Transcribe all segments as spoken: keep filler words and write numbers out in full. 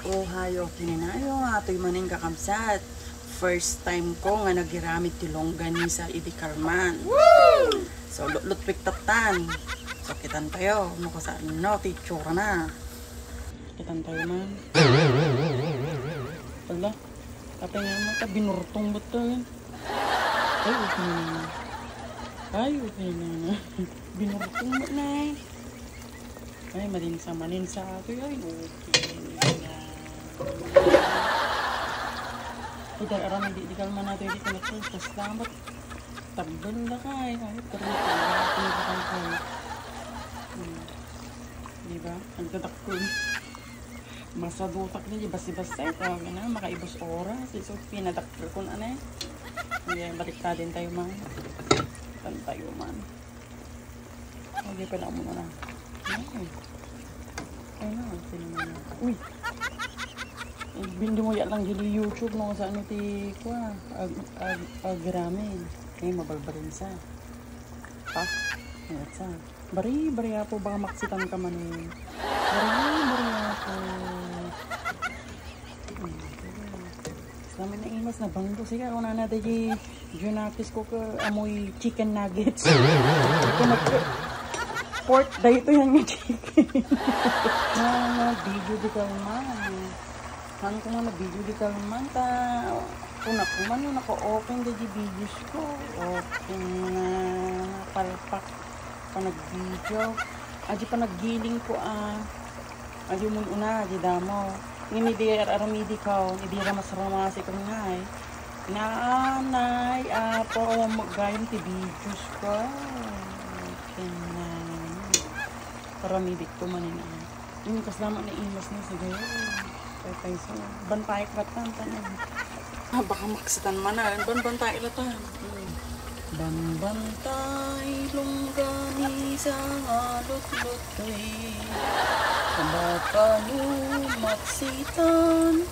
Buhay o kininayo, atoy manen kakabsat. First time ko nga nagiramid ti longganisa idi kalman. So, lutlutpik tattan. So, kitan tayo, no, kasano ti itsura na. Kitan tayo man. Wala. Apay nga mata, binurtong beto. Ay, okay na. Ay, okay na. Binurtong mo na eh. Ay, malinsa, malinsa. Atoy, ay, okay na. Ida, aram, di, di kalman natin, di kalman natin. Salamat. Tabbal na kay. Ay, pero ito, ito, ito, ito. Hmm. Di ba? Ang tatakon. Masadutak na, di basi-basi. Ito, ang ina, makaibos oras. So, pinadakkel ko na, eh. Hindi, balik na din tayo, man. Tan tayo, man. Hindi pa na muna na. Ay. Ay na, sino na na? Uy! Bindi mo yan lang gili YouTube, no? Sa ano ti, kwa? Ag, ag, ag, ramen. Ay, mabalbalin sa. Pa? Ay, at sa. Bari, bari apo, baka maksitan ka man eh. Bari, bari apo. Ay, sige. Sa amin na imas na bangko. Sige, ako na na, dagi. Junakis ko ka amoy chicken nuggets. Ako na po. Pork, dahil ito yan yung chicken. Mga video di kalman. Han ko nga na video di kalman ta. Kung ako man yung naka-open dagi videos ko. Open na palpak. Panagvideo. Adi panaggiling ko, ah. Adi umun-una, adi damo. Ngem idi ar-aramidi ko, idi ramas-ramasi ko ngay. Nanay, apo, awan mo gayam ti videos ko. Ken nanay. Aramidit ko manen, ah. Hmm, kasla man naimas na, sige. Tay, tay, so, bantaek latan, tanan. Ah, baka maksitan manen. Banbantaek latan. Hmm. Banbantay, longganisa nga lutlutoy. Baka no maksitan,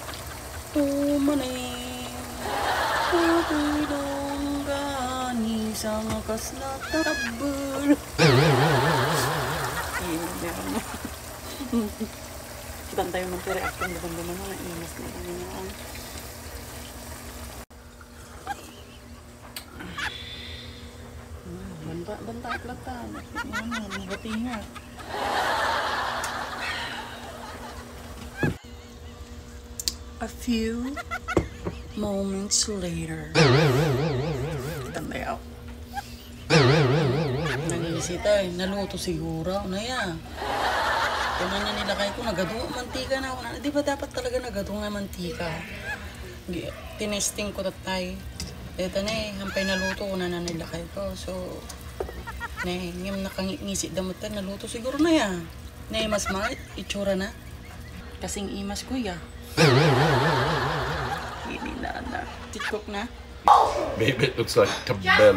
tumanen. Ako'y longganisa nga kasla tabbel. Ayun, meron na. Kitan tayo man ti reaction ni Banda Mano, naimas na lang yan. Banta, banta, plata. Ano, mabuti nga. A few moments later. Kitan tayo. Nangisita, eh. Naluto siguro. Ano ya? Kung ano nilagay ko, nagadu, mantika na ako. Na, di ba dapat talaga nagadu nga mantika? Gi-, tinesting ko tatay. Ito na eh, hampay naluto ko na nanilakay ko. So, ne, ngem nakangisi da met, naluto siguro na ya. Ne, mas mga itsura na. Kasing imas ko ya. Ini na na. Tiktok na. Baby, it looks like a bell.